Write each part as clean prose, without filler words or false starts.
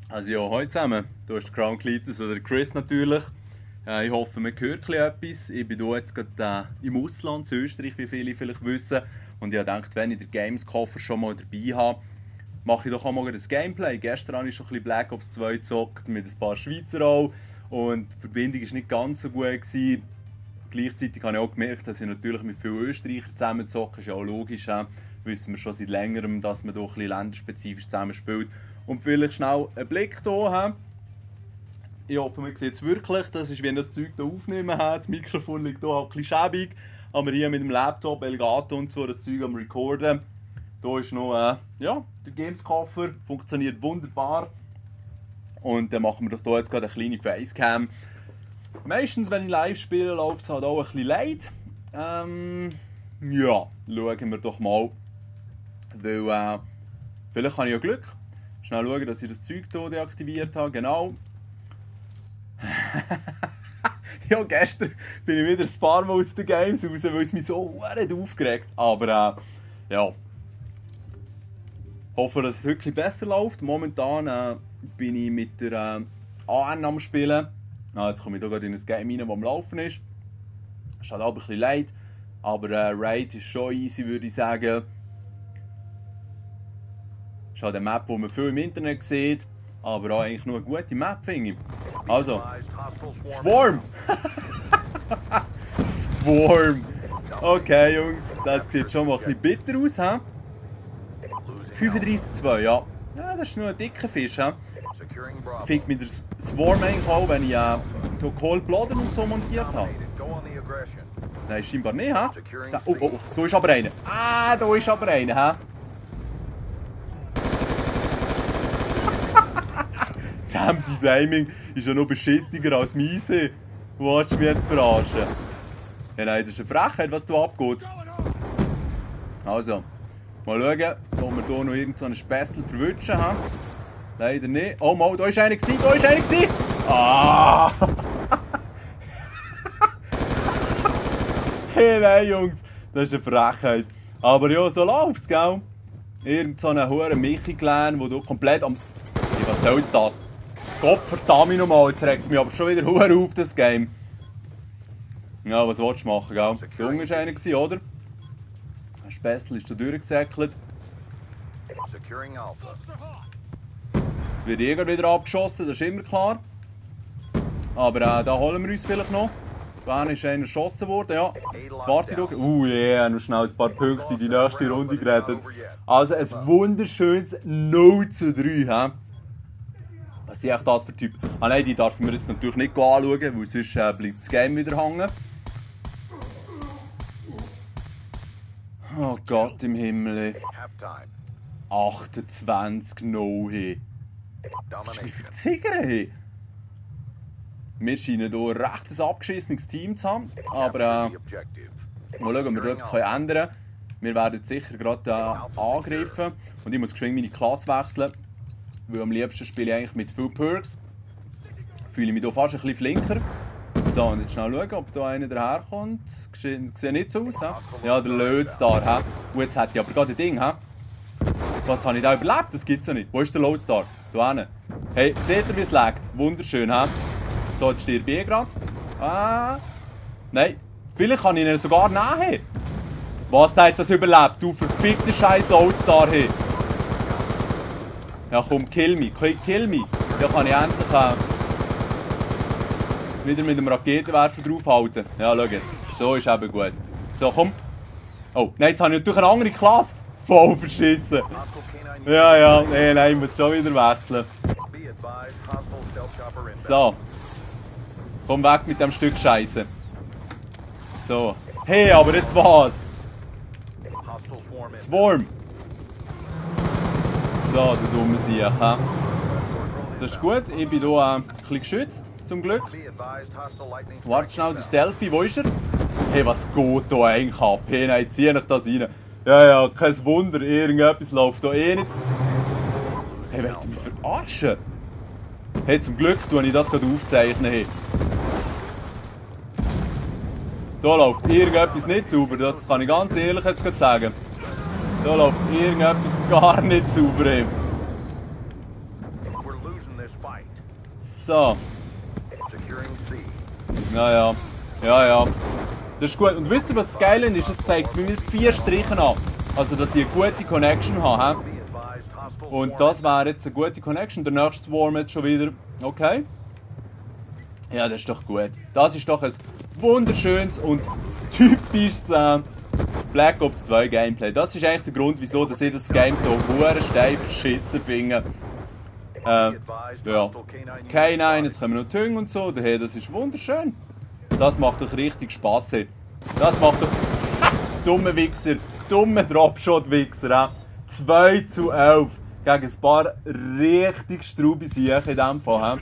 Also ja, hallo zusammen. Du hast Crown Cletus oder Chris natürlich. Ich hoffe, man hört etwas. Ich bin hier jetzt gerade im Ausland, in Österreich, wie viele vielleicht wissen. Und ich habe gedacht, wenn ich den Games-Koffer schon mal dabei habe, mache ich doch auch mal ein Gameplay. Gestern habe ich schon ein bisschen Black Ops 2 gezockt, mit ein paar Schweizer auch. Und die Verbindung war nicht ganz so gut gewesen. Gleichzeitig habe ich auch gemerkt, dass ich natürlich mit vielen Österreichern zusammen zocke. Ist ja auch logisch. Wissen wir schon seit längerem, dass man hier ein bisschen länderspezifisch zusammen spielt. Und vielleicht schnell einen Blick hier. Ich hoffe, man sieht es wirklich. Das ist, wenn ich das Zeug hier aufnehmen. Das Mikrofon liegt hier ein bisschen schäbig. Aber hier mit dem Laptop, Elgato und so, das Zeug am Recorden. Hier ist noch ja, der Games-Koffer. Funktioniert wunderbar. Und dann machen wir doch hier jetzt gerade eine kleine Facecam. Meistens, wenn ich live spiele, läuft es halt auch ein bisschen leid. Ja, schauen wir doch mal. Weil, vielleicht habe ich ja Glück. Schnell schauen, dass ich das Zeug hier deaktiviert habe. Genau. Ja, gestern bin ich wieder ein paar Mal aus den Games raus, weil es mich so aufgeregt hat. Aber ja. Ich hoffe, dass es wirklich besser läuft. Momentan bin ich mit der AN am Spielen. Jetzt komme ich hier gerade in ein Game rein, das am Laufen ist. Ist halt auch ein bisschen leid. Aber Raid ist schon easy, würde ich sagen. Ist halt eine Map, die man viel im Internet sieht. Aber auch eigentlich nur eine gute Map, finde ich. Also, Swarm! Swarm! Okay, Jungs, das sieht schon mal ein bisschen bitter aus, he? 35,2, ja. Ja, das ist nur ein dicker Fisch, he? Fickt mir der Swarm eigentlich auch, wenn ich Cold Blooded und so montiert habe? Nein, scheinbar nicht, he? Da, oh, da ist aber einer. Da ist aber einer, he? Damn, sein Aiming ist ja noch beschissener als meise. Du willst mich jetzt verarschen? Ja, nein, das ist eine Frechheit, was da abgeht. Also, mal schauen, ob wir hier noch irgendeinen Spässel verwünschen haben. Leider nicht. Oh, mal, da ist einer gewesen, da ist einer gewesen! Ah! Hey, nein, Jungs, das ist eine Frechheit. Aber ja, so läuft's, gell? Irgend so einen hohen Michi-Clan, der hier komplett am... Hey, was soll jetzt das? Gottverdammt nochmal, jetzt regt es mich aber schon wieder hure auf, das Game. Ja, was willst du machen, gell? Der Junge war einer, oder? Ein Spässel ist da durchgesäckelt. Jetzt wird irgendwann wieder abgeschossen, das ist immer klar. Aber da holen wir uns vielleicht noch. Wann ist einer erschossen worden? Ja. Jetzt warte ich doch. Yeah, noch schnell ein paar Punkte in die nächste Runde gerettet. Also ein wunderschönes 0:3, hä? Was ist echt das für Typ? Ah nein, die darf man jetzt natürlich nicht anschauen, weil sonst bleibt das Game wieder hängen. Oh Gott im Himmel. 28-0, hey. Was ist wie für Ziger, hey? Wir scheinen hier ein recht abgeschissenes Team zu haben. Aber mal schauen, ob wir da etwas ändern können. Wir werden sicher gerade angegriffen. Und ich muss geschwind meine Klasse wechseln. Weil am liebsten spiele ich eigentlich mit viel Perks. Fühle mich hier fast ein bisschen flinker. So, und jetzt schnell schauen, ob da einer daherkommt. Sieht nicht so aus, he? Ja, der Loadstar, he? Und jetzt hätte ich aber gerade ein Ding, he? Was habe ich da überlebt? Das gibt's ja nicht. Wo ist der Loadstar? Da hinten. Hey, seht ihr, wie es laggt? Wunderschön, he? So, jetzt stirbt ich gerade. Nein. Vielleicht kann ich ihn sogar nehmen. Was, der hat das überlebt? Du verfickter scheiß Loadstar, hey. Ja komm, kill me. Kill me. Dann kann ich endlich wieder mit dem Raketenwerfer draufhalten. Ja, schau jetzt. So ist eben gut. So, komm. Oh, nein, jetzt habe ich natürlich eine andere Klasse. Voll verschissen. Ja, nein, ich muss schon wieder wechseln. So. Komm weg mit dem Stück Scheiße. So. Hey, aber jetzt was? Swarm. So, der dumme Sieg, he? Das ist gut, ich bin hier ein bisschen geschützt, zum Glück. Warte schnell, der Stealthy, wo ist er? Hey, was geht hier eigentlich ab? Hey, nein, zieh ich das rein. Ja, kein Wunder, irgendetwas läuft hier eh nicht. Hey, wollt ihr mich verarschen? Hey, zum Glück tue ich das gerade aufzeichnen. Hey. Da läuft irgendetwas nicht sauber, das kann ich ganz ehrlich jetzt sagen. Da läuft irgendetwas gar nicht sauber. So. Ja. Das ist gut. Und wisst ihr, was das Geile ist? Es zeigt mir 4 Striche an. Also, dass ich eine gute Connection habe. Und das wäre jetzt eine gute Connection. Der nächste Swarm jetzt schon wieder. Okay. Ja, das ist doch gut. Das ist doch ein wunderschönes und typisches Black Ops 2 Gameplay. Das ist eigentlich der Grund, wieso dass ich das Game so hure steif verschissen finde. Ja. K9, jetzt können wir noch Tüng und so. Daher, das ist wunderschön. Das macht doch richtig Spass. Das macht doch... Dumme Wichser. Dumme Dropshot-Wichser. 2:11 gegen ein paar richtig straube Siechen in diesem Fall.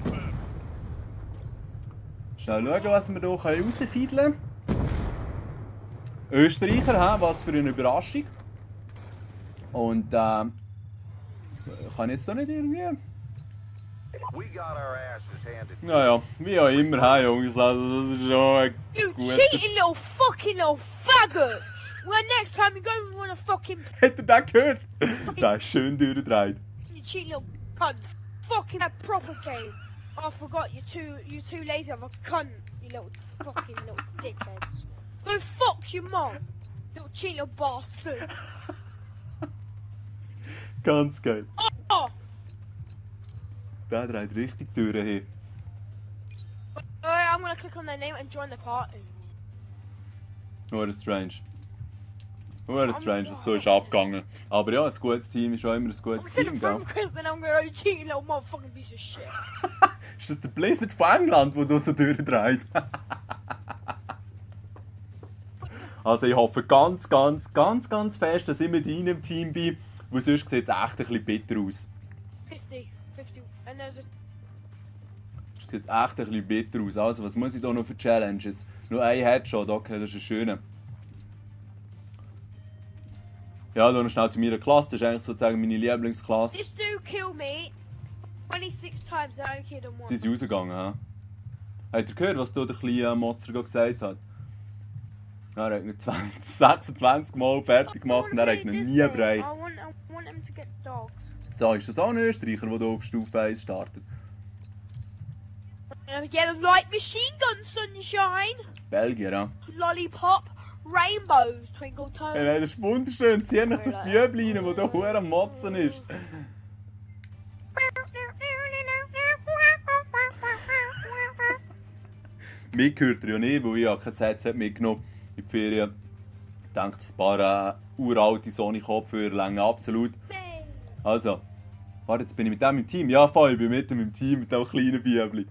Schnell schauen, was wir hier rausfiedeln können. Österreicher, was für eine Überraschung. Und kann ich jetzt doch nicht irgendwie... Naja, wie auch immer, Jungs, also das ist schon ein You cheating little faggot! When next time you go and wanna fucking... Hat er das gehört? Der ist schön durchgedreht. You cheat little cunt! Fucking that proper game! Oh, I forgot, you're too lazy of a cunt, you little fucking little dickheads. Go fuck your mom! Little cheat little bastard! Ganz geil. Oh! Der dreht richtig durch hier. I'm gonna click on their name and join the party. Nur strange. Nur strange, was da ist abgegangen. Aber ja, ein gutes Team ist auch immer ein gutes Team, gell? Then I'm gonna cheat you little motherfucking piece of shit. Ist das der Blizzard von England, der da so durchdreht? Also ich hoffe ganz fest, dass ich mit Ihnen im Team bin, weil sonst sieht es echt ein bisschen bitter aus. 50. And there's just... Es sieht echt ein bisschen bitter aus. Also, was muss ich da noch für Challenges? Nur ein Headshot, okay, das ist ein schöner. Ja, da noch schnell zu meiner Klasse, das ist eigentlich sozusagen meine Lieblingsklasse. This dude killed me 26 times and I killed him once. Sie sind rausgegangen, hä? Habt ihr gehört, was da der kleine Motzer gesagt hat? Er hat ihn 26 Mal fertig gemacht und er hat ihn nie erreicht. I want him to get dogs. So, ist das auch ein Österreicher, der hier auf Stufe 1 startet? Get a light machine gun, sunshine! Belgier, ja. Lollipop, rainbows, twinkle toes. Hey, das ist wunderschön. Zieh nicht das Bübli rein, das da hure am Motzen ist. Mich gehört er ja nicht, weil ich ja kein Headset mitgenommen in die Ferien. Ich denke, ein paar uralte Sony-Kopfhörer länger absolut. Also, warte, jetzt bin ich mit dem im Team. Ja, voll, ich bin mit dem im Team, mit dem kleinen Bübli.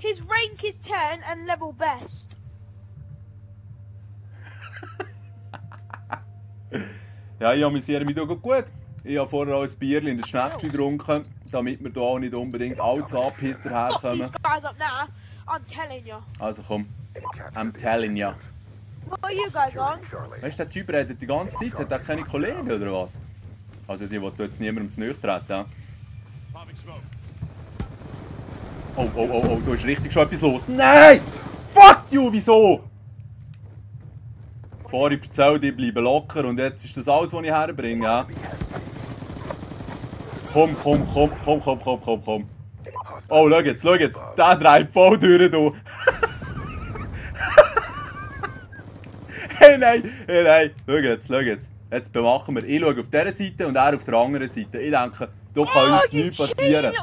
His rank is 10 and level best. Ja, ich amüsiere mich hier gut. Ich habe vorher auch ein Bierchen und ein Schnäckchen getrunken, damit wir hier auch nicht unbedingt allzu abgehisst herkommen. These guys up now, I'm telling you. Also komm, I'm telling ya. What are you guys on? Weißt du, der Typ redet die ganze Zeit, hat er keine Kollegen oder was? Also die will jetzt niemandem zu nahe treten. Oh, da ist richtig schon etwas los. Nein! Fuck you, wieso? Vorher erzählt, ich bleibe locker und jetzt ist das alles, was ich herbringe. Ja? Komm. Oh, schau jetzt. Der dreht voll durch hier. Hey, nein. Schau jetzt. Jetzt bewachen wir. Ich schaue auf dieser Seite und er auf der anderen Seite. Ich denke, da kann uns nichts passieren.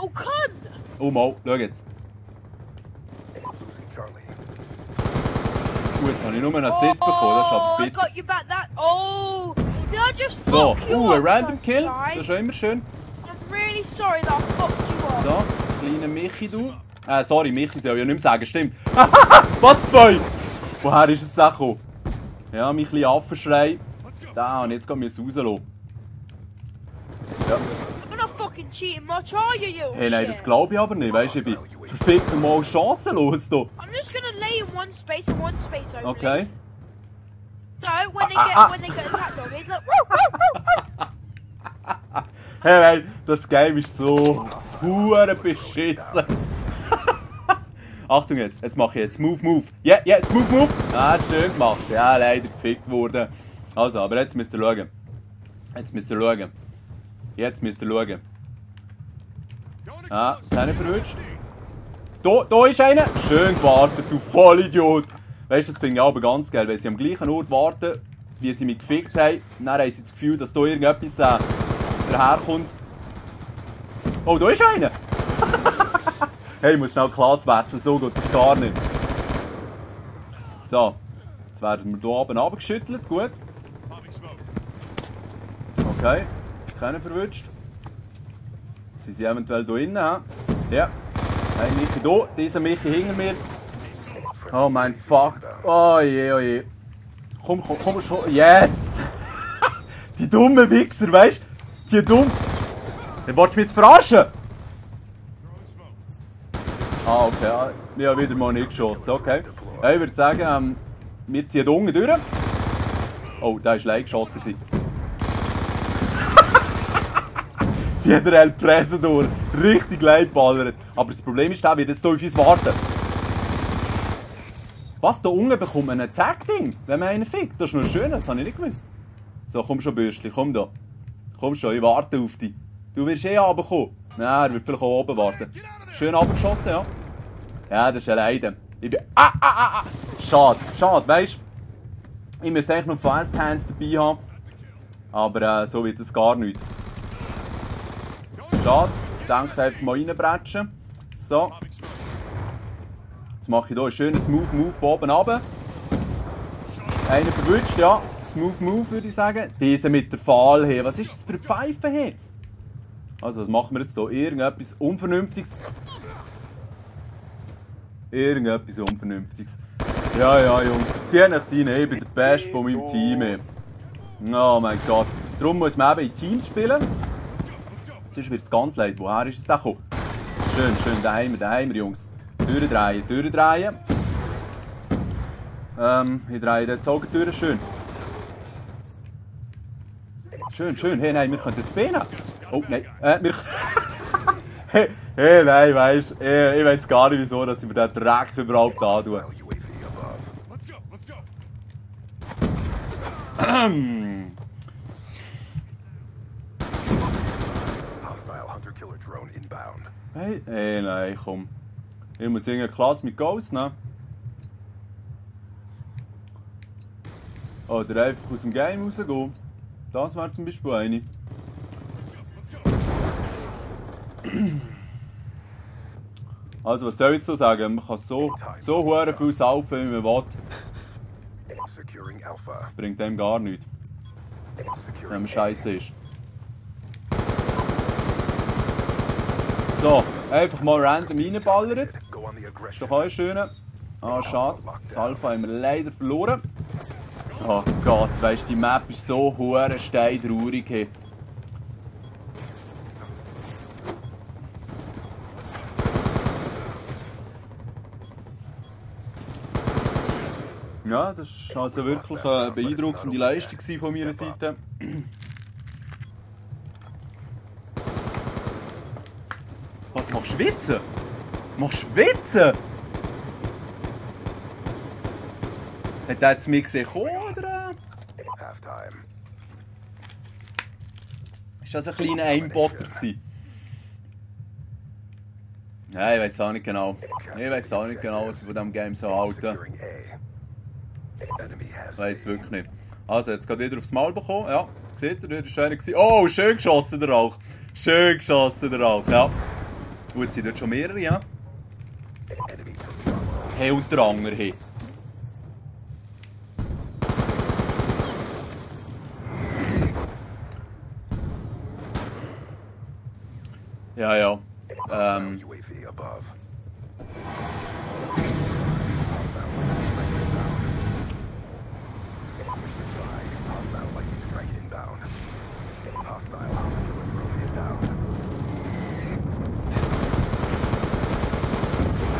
Oh mal, schau jetzt. Gut, jetzt habe ich nur einen Assist bekommen, das ist aber bitter. So, ein Random Kill, das ist auch immer schön. So, kleiner Michi, du. Sorry, Michi soll ich ja nicht mehr sagen, stimmt. Was, 2? Woher ist jetzt der gekommen? Ja, mein kleiner Affenschrei. Da, und jetzt müssen wir rauslassen. Ja. Hey, nein, das glaube ich aber nicht. Weißt du, ich bin verfickt mal chancenlos hier. Okay. So, when they get attacked on me, look, Hey, nein, das Game ist so hure beschissen. Achtung jetzt mache ich jetzt Move. Yeah, Move. Ah, schön gemacht. Ja, leider gefickt worden. Also, aber jetzt müsst ihr schauen. Ah, keiner verwünscht. Da ist einer. Schön gewartet, du Vollidiot. Weißt du, das finde ich aber ganz geil, weil sie am gleichen Ort warten, wie sie mich gefickt haben. Dann haben sie das Gefühl, dass da irgendetwas daherkommt. Oh, da ist einer. Hey, ich muss schnell die Klasse wechseln, so geht das gar nicht. So, jetzt werden wir hier oben runtergeschüttelt, gut. Okay, keiner verwünscht. Jetzt sind sie eventuell hier innen. Ja, ein Michi hier, dieser Michi hinter mir. Oh mein Fuck. Oh je, oh je. Komm schon. Yes! Die dummen Wichser, weißt du? Die dumm. Dann wolltest du mich jetzt verarschen? Ah, okay. Ich habe wieder mal nicht geschossen. Okay. Ich würde sagen, wir ziehen unten durch. Oh, da war leicht geschossen. Wie der El Presador. Richtig leicht ballert. Aber das Problem ist, der wird jetzt hier auf uns warten. Was? Da unten bekommt man ein Attack-Ding, wenn man einen fickt. Das ist noch schön, das habe ich nicht gewusst. So, komm schon, Bürstchen, komm da. Komm schon, ich warte auf dich. Du wirst eh runterkommen. Nein, er wird vielleicht auch oben warten. Schön runtergeschossen, ja. Ja, das ist ein Leiden. Ich bin... Schade, schade, weißt du? Ich müsste eigentlich noch Fast Hands dabei haben. Aber so wird das gar nicht. Schade. Ich denke, einfach mal reinbretschen. So. Jetzt mache ich hier ein schönes Move von oben runter. Einer verwünscht, ja. Smooth Move, würde ich sagen. Dieser mit der Pfahl hier. Was ist das für eine Pfeife hier? Also, was machen wir jetzt hier? Irgendetwas Unvernünftiges. Irgendetwas Unvernünftiges. Ja, ja, Jungs. Zieht euch rein. Ich bin der Beste von meinem Team hier. Oh mein Gott. Darum muss man eben in Teams spielen. Sonst wird es ganz leid. Woher ist es denn gekommen? Schön, schön. Daheim, Jungs. Durchdrehen. Ich drehe jetzt auch durch. Schön. Schön. Hey, nein, wir können jetzt Beine. Oh, nein. Wir... hey, nein, weißt du. Ich weiss gar nicht, wieso, dass ich mir den Dreck überhaupt antue. Hey, nein, komm. Ich muss irgendeine Klasse mit Ghost nehmen. Oder einfach aus dem Game rausgehen. Das wäre zum Beispiel eine. Also, was soll ich so sagen? Man kann so viel saufen, wie man will. Das bringt einem gar nichts. Wenn man scheiße ist. So, einfach mal random reinballern. Ist doch auch schön. Ah, schade. Das Alpha haben wir leider verloren. Oh Gott, weißt du, die Map ist so hure steintraurig. Hey. Ja, das war also wirklich eine beeindruckende Leistung von meiner Seite. Was machst du schwitzen? Machst du schwitzen? Hat er jetzt mich gesehen, oder? Ist das ein kleiner Aimbotter gewesen? Nein, ich weiß auch nicht genau. Was ich von diesem Game so halte. Ich weiß wirklich nicht. Also, jetzt geht wieder aufs Maul bekommen. Ja, das seht ihr, das war einer. Oh, schön geschossen, der Rauch. Schön geschossen, der Rauch, ja. Gut, sind dort schon mehrere, ja? Hey, und der andere, hey. Ja.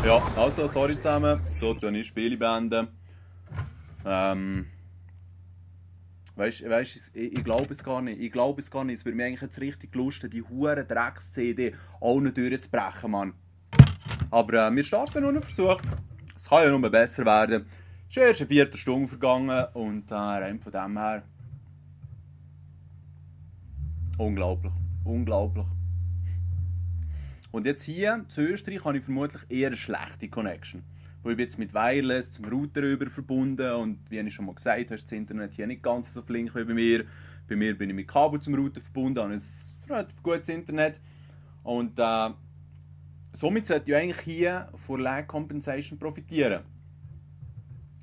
Ja, also, sorry zusammen. So, tue ich Spiele beenden. Weißt du, ich glaube es gar nicht. Es würde mir eigentlich jetzt richtig lusten, die hure Drecks-CD auch noch durchzubrechen, Mann. Aber wir starten noch einen Versuch. Es kann ja nur besser werden. Es ist erst eine Viertelstunde vergangen und rein von dem her. Unglaublich. Und jetzt hier zu Österreich habe ich vermutlich eher eine schlechte Connection. Weil ich bin jetzt mit Wireless zum Router über verbunden und wie ich schon mal gesagt habe, ist das Internet hier nicht ganz so flink wie bei mir. Bei mir bin ich mit Kabel zum Router verbunden, habe ein relativ gutes Internet. Und somit sollte ich eigentlich hier von Lag Compensation profitieren.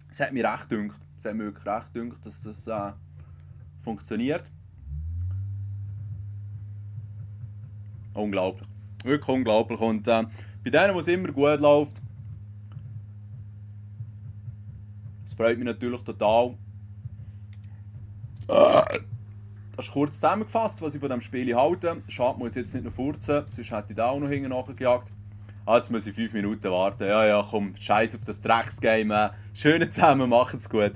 Es hat mir recht gedünkt. Es hat mir wirklich recht gedünkt, dass das funktioniert. Unglaublich. Wirklich unglaublich. Und bei denen, wo es immer gut läuft, das freut mich natürlich total. Das ist kurz zusammengefasst, was ich von diesem Spiel halte. Schade, muss ich jetzt nicht noch furzen, sonst hätte ich da auch noch hinten nachgejagt. Jetzt muss ich 5 Minuten warten. Ja, komm, scheiß auf das Drecksgame. Schönen zusammen, macht's gut.